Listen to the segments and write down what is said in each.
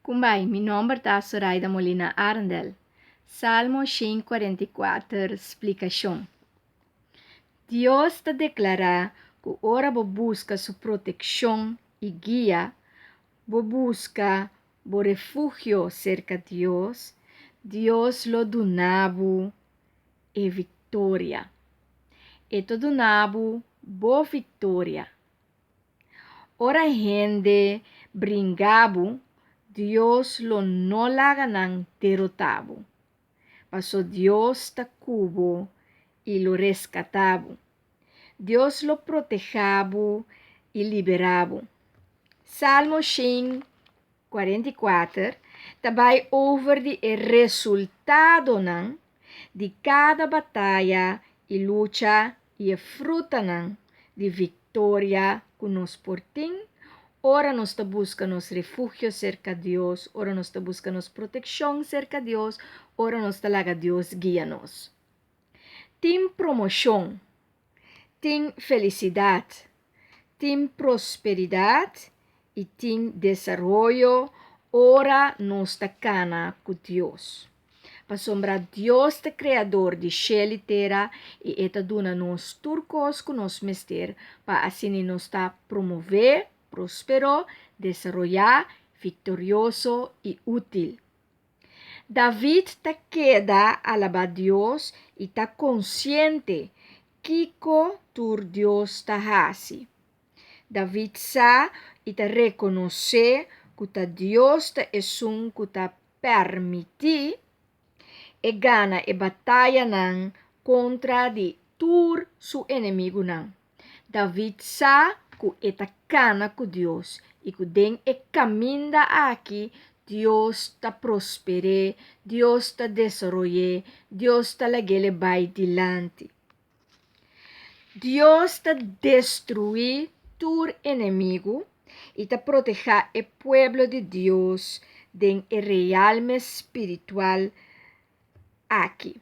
Kumbai, mi nomber ta Soraida Molina Arendel. Salmo 144 splikashon. Dios ta deklará ku ora bo buska su protekshon i guia, bo buska bo refugio serka Dios, Dios lo duna bo e viktoria. E ta duna bo bo viktoria. Ora hende bringa bo, Dios lo no laga nan derotá bo. Paso Dios ta ku bo i lo reskatá bo. Dios lo protehá bo i liberá bo. Salmo 144 ta bai over di e resultadonan di kada bataya i lucha i e frutanan di viktoria ku nos por tin ora nos ta buska nos refugio serka Dios, ora nos ta buska nos protekshon serka Dios, ora nos ta laga Dios guia nos. Tin promoshon, tin felisidat, tin prosperidat i tin desaroyo ora nos ta kana ku Dios. Pasobra Dios ta Kreador di shel i tera i e ta duna nos tur kos ku nos mester pa asina nos ta promové, próspero, desaroyá, viktorioso i útil. David ta keda alabá Dios i ta konsiente kiko tur Dios ta hasi. David sa i ta rekonosé ku ta Dios ta esun ku ta pèrmití e gana e batayanan kontra di tur su enemigunan. David sa ku e ta kana ku Dios i ku den e kaminda aki Dios ta prosper'é, Dios ta desaroy'é, Dios ta lag'el e bai dilanti. Dios ta destruí tur enemigu i ta protehá e pueblo di Dios den e realme spiritual aki.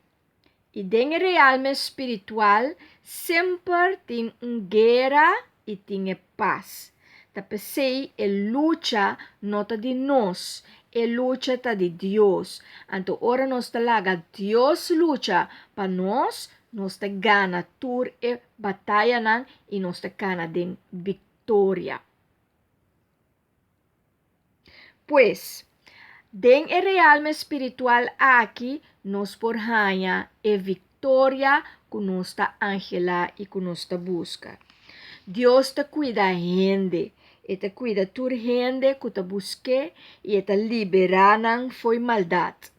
I den e realme spiritual semper tin un guera i tin e pas. Ta p'esei e lucha no ta di nos, e lucha ta di Dios. Anto ora nos ta laga Dios lucha pa nos, nos ta gana tur e batayanan i nos ta kana den viktoria. Pues, den e realme spiritual aki nos por haña e viktoria ku nos ta anhelá i ku nos ta buska. Dios ta kuida hende, e ta kuida tur hende ku ta busk'é i e ta liberá nan fo'i maldat.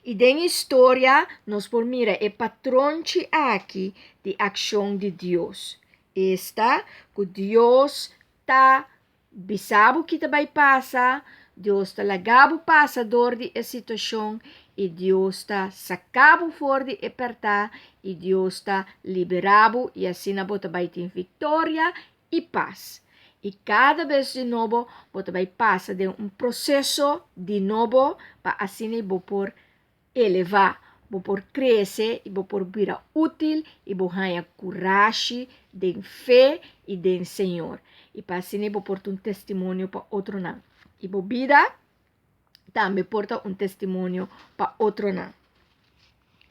I den historia nos por mira e patronchi aki di akshon di Dios, esta ku Dios ta bisa bo ki ta bai pasa, Dios ta laga bo pasa dor di e situashon i Dios ta saka bo for di e pèrtá i Dios ta liberá bo i asina bo ta bai tin viktoria i pas. I kada bes di nobo bo ta bai pasa den un proseso di nobo pa asina bo por elevá, bo por krese i bo por bira útil i bo haña kurashi den fe i den Señor. I pa asina bo por ta un testimonio pa otronan. I bo bida tambe por ta un testimonio pa otronan.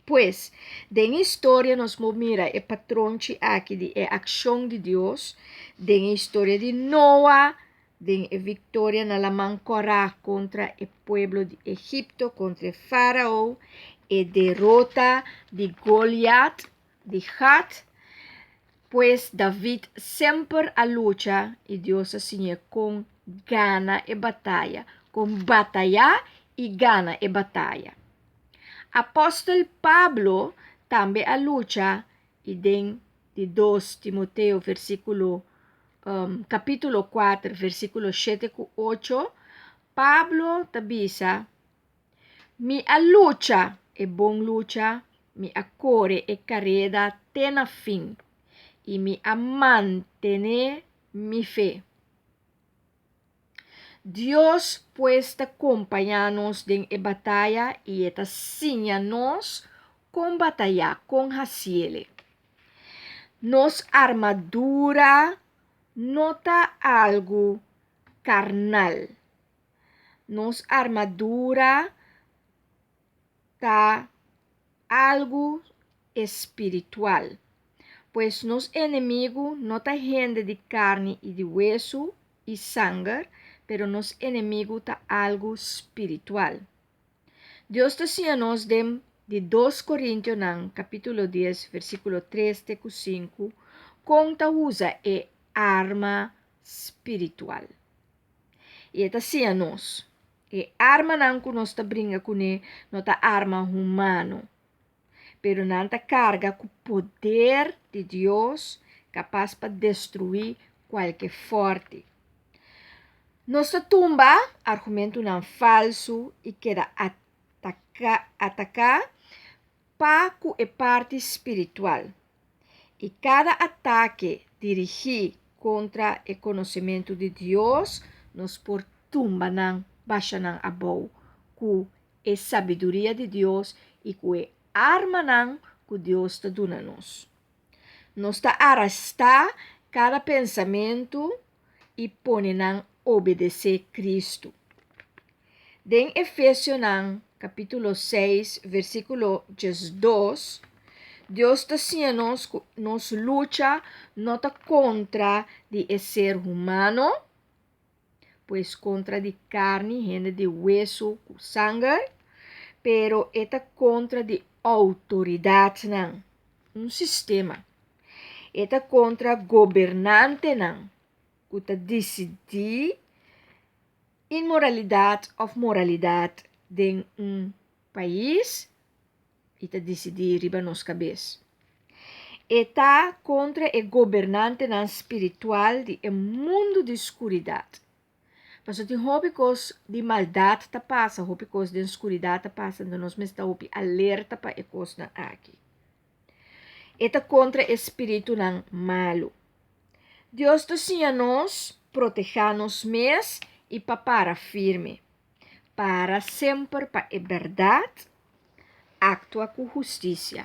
Pues, den historia nos por mira e patronchi aki di e akshon di Dios, den e historia di Noa, den e viktoria na Laman Kòrá kontra e pueblo di Egipto, kontra e Fárao, e derota di Goliat di Gat. Pues David semper a lucha i Dios a siñ'é kon gana e bataya, kon batayá i gana e bataya. Apòstel Pablo tambe a lucha i den di dos Timoteo versíkulo kapítulo kuater versíkulo shete ku ocho, Pablo ta bisa, Mi a lucha e bon lucha, mi a kore e kareda te na fin, i mi a mantené mi fe. Dios pues ta kompañá nos den e bataya i e ta siña nos kon batayá, kon hasiele. Nos armadura no ta algu karnal. Nos armadura ta algu espiritual. Pues nos enemigu no ta hende di karni i di wesu i sanger, pero nos enemigu ta algu spiritual. Dios ta siña nos den Di Dos Korintionan kapítulo dies versíkulo tres te ku sinku kon ta usa e arma spiritual. I e ta siña nos, e armanan ku nos ta bringa kuné no ta arma humano, pero nan ta karga ku poder di Dios kapas pa destruí kualke fòrti. Nos ta tumba argumentunan falsu i keda ataká pa ku e parti spiritual. I kada atake dirigí kontra e konosementu di Dios, nos por tumba nan, basha nan abou ku e sabiduria di Dios i ku e armanan ku Dios ta duna nos. Nos ta arestá kada pensamentu i pone nan obedesé Kristu. Den Efesionan kapítulo seis versíkulo diesdos, Dios ta siña nos ku nos lucha no ta kontra di e ser humano, pues kontra di karni, hende di wesu ku sanger, pero e ta kontra di outoridatnan, un sistema. E ta kontra gobernantenan ku ta disidí inmoralidat òf moralidat den un pais i ta disidí riba nos kabes. E ta kontra e gobernantenan spiritual di e mundu di skuridat. Pasobra tin hopi kos di maldat ta pasa, hopi kos den skuridat ta pasa, enton nos mester ta hopi alerta pa e kosnan aki. E ta kontra e spiritunan malu. Dios ta siña nos protehá nos mes i pa para firme. Para semper pa e bèrdat, aktua ku hustisia.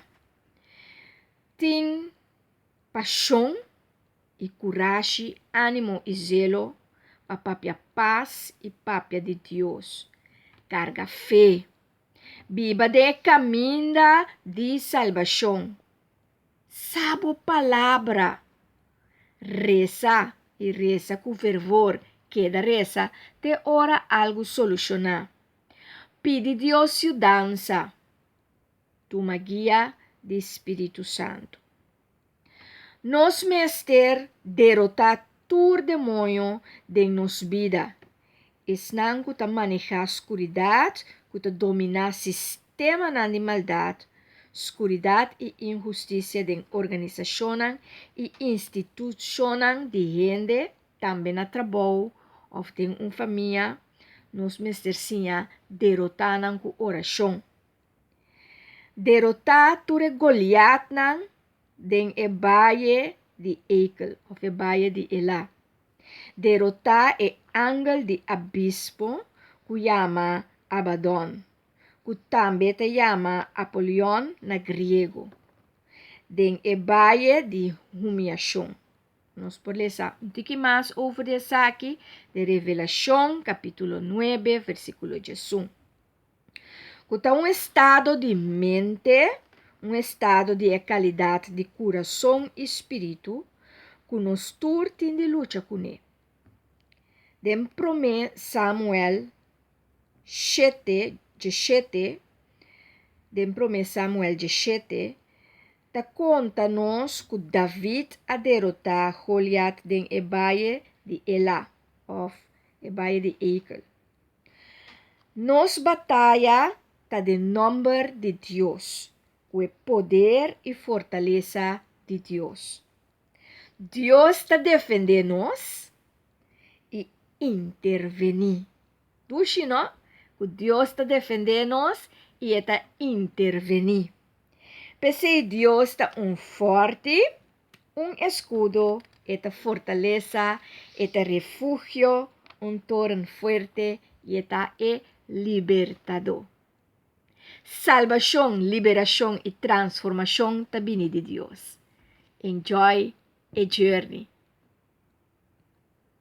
Tin pashon i kurashi, ánimo i zelo pa papia pas i papia di Dios. Karga fe. Biba den e kaminda di salbashon. Sa bo palabra. Resa i resa ku fervor, keda resa te ora algu solushoná. Pidi Dios yudansa. Tuma guia di spiritu santu. Nos mester derotá tur demoño den nos bida, esnan ku ta manehá skuridat, ku ta dominá sistemanan di maldat, skuridat i inhustisia den organisashonnan i institushonnan di hende, tambe na trabou òf den un famia, nos mester siña derotá nan ku orashon. Derotá tur e Goliatnan den e baye di Ekel, òf e baye di Elá. Derotá e angel di abismo ku yama Abadòn, ku tambe ta yama Apolion na griego, den e baye di humiashon. Nos por lesa un tiki mas over di esaki den Revelashon kapítulo nuebe versíkulo diesun. Ku ta un estado di mente, un estado di e kalidat di kurason i spiritu ku nos tur tin di lucha kuné. Den Promé Samuel shete djeshete, den Promé Samuel djeshete, ta konta nos ku David a derotá Goliat den e baye di Elá, òf e baye di Ekel. Nos bataya ta den nòmber di Dios, ku e poder i fortalesa di Dios. Dios ta defendé nos i intervení. Dushi, no? Ku Dios ta defendé nos i e ta intervení. P'esei Dios ta un fòrti, un eskudo, e ta fortalesa, e ta refugio, un toren fuerte i e ta e libertadó. Salbashon, liberashon i transformashon ta bini di Dios. Enjoy e journey.